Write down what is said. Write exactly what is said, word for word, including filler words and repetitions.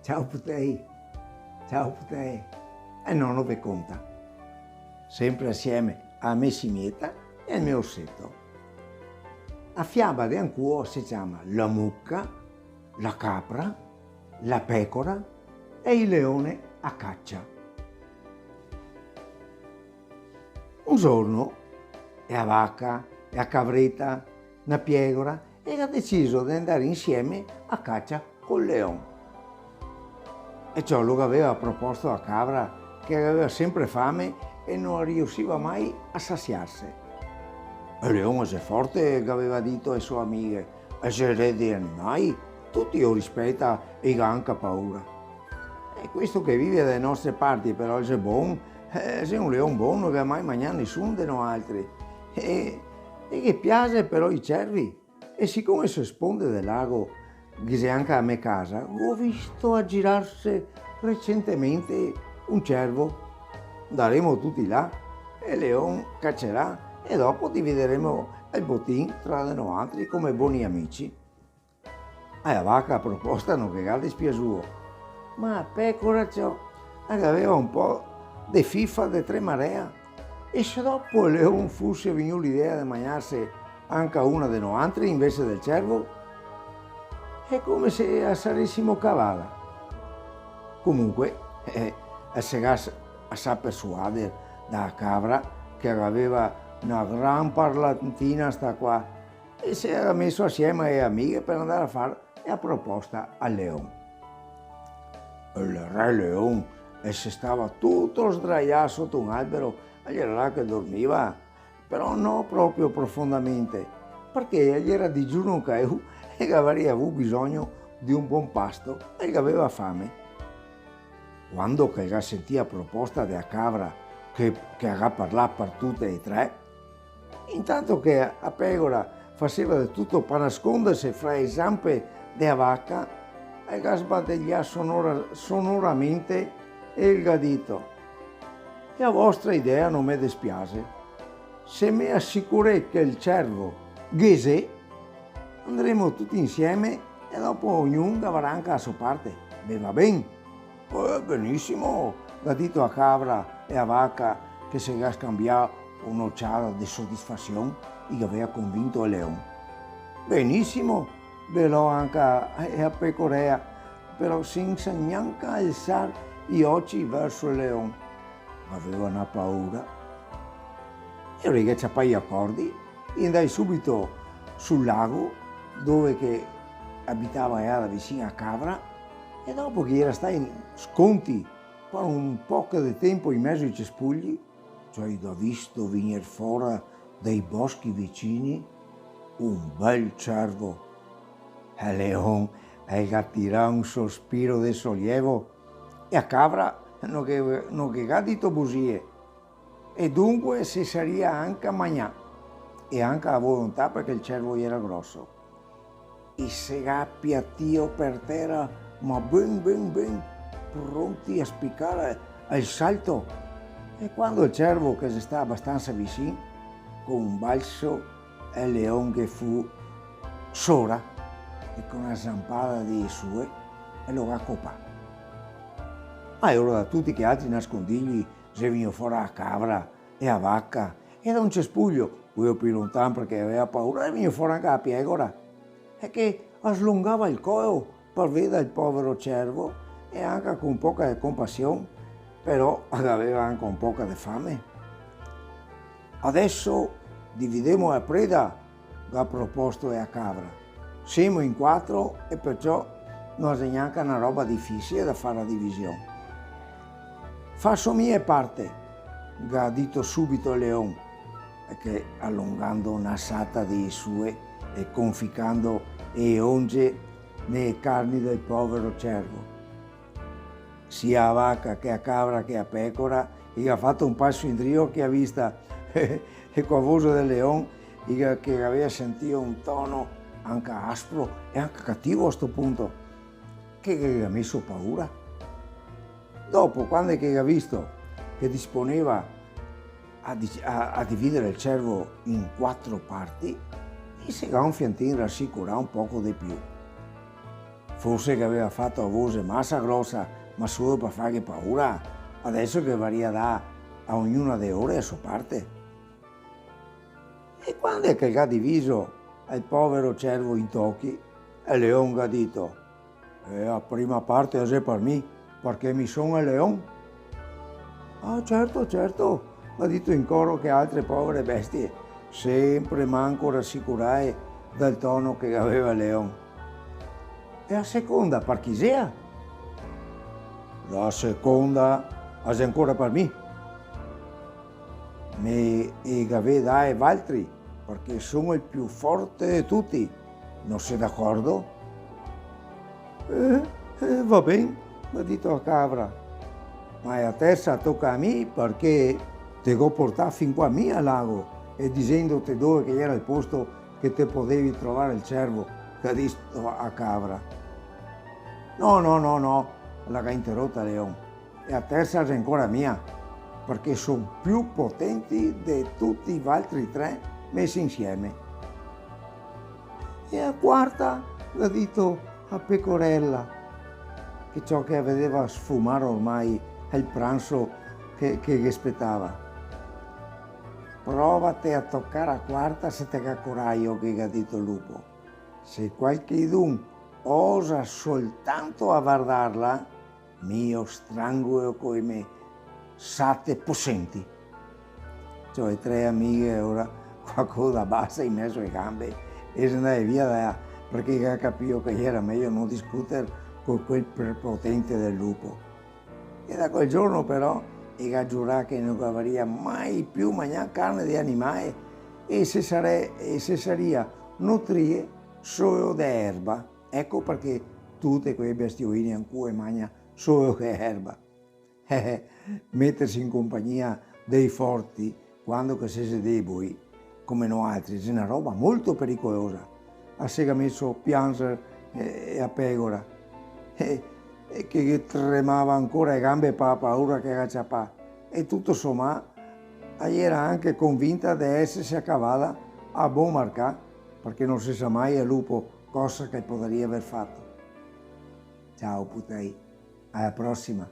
Ciao putei, ciao putei, e nono ve conta. Sempre asieme a me simieta e al me orseto. A fiaba de ancuo se ciama La muca, la capra, la pecora e el leone a cacia. Un giorno, e a vaca, e a cavreta, na piegora, e ga deciso de ndar insieme a cacia col leon. E ciò lo gaveva proposto a cavra, che gaveva sempre fame e no riusiva mai a sasiarse. E el leon xe forte, gaveva dito e so amighe, e xe re dei animai, tuti lo rispeta e i ga anca paura. E questo che vive da e nostre parti, però, xe bon, eh, xe un leon bon, no ga mai magnà nesun de noaltri. E, e ghe piase però i cervi. E sicome so sponde del lago ghe xe anca a me casa, go visto a girarse recentemente un cervo. Ndaremo tuti là, e el leon cacerà, e dopo divideremo el botin tra de noaltri come boni amici. E a vaca a proposta no ghe ga despiasuo, ma a pecora ciò, a gaveva un po' de fifa de tremarea. E se dopo el leon fuse vegnù l'idea de magnarse anca una de noantri invese del cervo? E come se a saresimo cavada? Comunque, eh, a se ga s-, a sa persuader da a cavra, che a gaveva na gran parlantina sta qua, e se ga meso asieme a e amighe per andar a far e a proposta al leon. El re leon el se stava tuto sdraià soto un albero, el gera là che dormiva, però no proprio profondamente, parché el gera digiuno anca lu e el gavaria avù bisogno de un bon pasto e el gaveva fame. Quando che el ga sentì a proposta de a cavra che, che a ga parlà par tute e tre, intanto che a pegora faseva de tuto par nasconderse fra e zampe de a vaca, el ga sbadeglià sonora-, sonoramente e el ga dito: "E a vostra idea no me despiase. Se me asicurè che el cervo ghe xe, andremo tuti insieme e dopo ognun gavarà anca a so parte. Ve va ben?" "Eh, benisimo", ga dito a cavra e a vaca, che se ga scambià un'ociada de sodisfasion, i gavea convinto el leon. "Benisimo", belò anca e a pecorea, però sensa gnanca alsar i oci verso el leon. Gaveva na paura. E alora i ga ciapà i acordi, i è ndai subito sul lago, dove che abitava ea da vicin a cavra, e dopo che i era stai sconti par un poco de tempo in mezo ai cespugli, ciò i ga visto vegner fora dai boschi vicini un bel cervo. E el leon el ga tirà un sospiro de solievo, e a cavra no ghe, no ghe ga dito busie, e dunque se saria anca magnà, e anca a volontà, parché el cervo iera groso. I se ga piatìo per tera, ma ben, ben, ben, pronti a spicar al salto. E quando el cervo che xe stà abastansa vicin, co un balso el leon ghe fu sora e co na zampada de sue el lo ga copà. Alora da tuti che altri nascondigli xe vegnù fora a cavra e a vaca, e da un cespuglio, queo pì lontan parché gaveva paura, xe vegnù fora anca a piegora, e che a slongava el coeo par vedar el povero cervo, e anca con poca de compasion, però a gaveva anca un poca de fame. "Adeso dividemo a preda", ga proposto ea cavra. "Semo in quatro e perciò no xe gnanca na roba difisile da far a division." "Faso mi e parte", ga dito subito el leon, e che alongando na sata de sue e conficando e onge ne e carni del povero cervo. Sia a vaca che a cavra che a pecora i ga fato un paso indrio che a vista, e co a voxe del leon i ga, che gavea sentìo un tono anca aspro e anca cativo a sto punto, che, che ghe ga meso paura. Dopo, quando che i ga visto che disponeva a di-, a, a dividar el cervo in quatro parti, i se ga un fiantin rasicurà un poco de più. Forse che gaveva fato a voxe masa grosa, ma solo par farghe paura. Adeso ghe varia dà a ognuna de lore a so parte. E quando che el ga diviso el povero cervo in tochi, el leon ga dito: "E a prima parte a xe par mi, parché mi son el leon." "Ah, certo, certo", ga dito in coro che altre povere bestie, senpre manco rasicurae dal tono che gaveva el leon. "E a seconda par chi xea?" "La seconda a xe ancora par mi. Me e gavè dae valtri, parché son el più forte de tuti. No sé d'acordo?" "Eh, eh, va ben", ga dito a cavra, "ma e a tersa toca a mi, parché te go portà fin qua mi al lago, e dixendote dove che iera el posto che te podevi trovar el cervo", ga dito a cavra. "No, no, no, no", la ga interota el leon. "E a tersa xe ancora mia, parché son più potenti de tuti valtri tre mesi insieme." "E a quarta?", ga dito a pecorela, che ciò che a vedeva sfumar ormai el pranso che, che ghe spetava. "Provate a tocar a quarta se te ga corajo", che ga dito el lupo. "Se qualchedun osa soltanto a vardarla, mi lo strangulo coi me sate posenti." Ciò, e tre amighe, ora, co a coda basa in mezo ae gambe, e xe ndae via da là, parché ga capìo che iera mejo no discuter co quel prepotente del lupo. E da quel giorno, però, e ga giurà che no gavaria mai più magnà carne de animae, e se sare-, e se saria nutrie solo de erba. Eco parché tute quee bestioine ancora magna solo che erba. Eh, eh, meterse in compagnia dei forti, quando che se xe deboi, come noaltri, xe na roba molto pericolosa. A se ga meso a pianzer, eh, a pegora, eh, e che, che tremava ancora e gambe pa paura che ga ciapà. E tuto somà, a iera anche convinta de eserse cavada a bon marcà, parché no se sa mai el lupo cosa che podaria aver fato. Ciao, putei. A la prosima.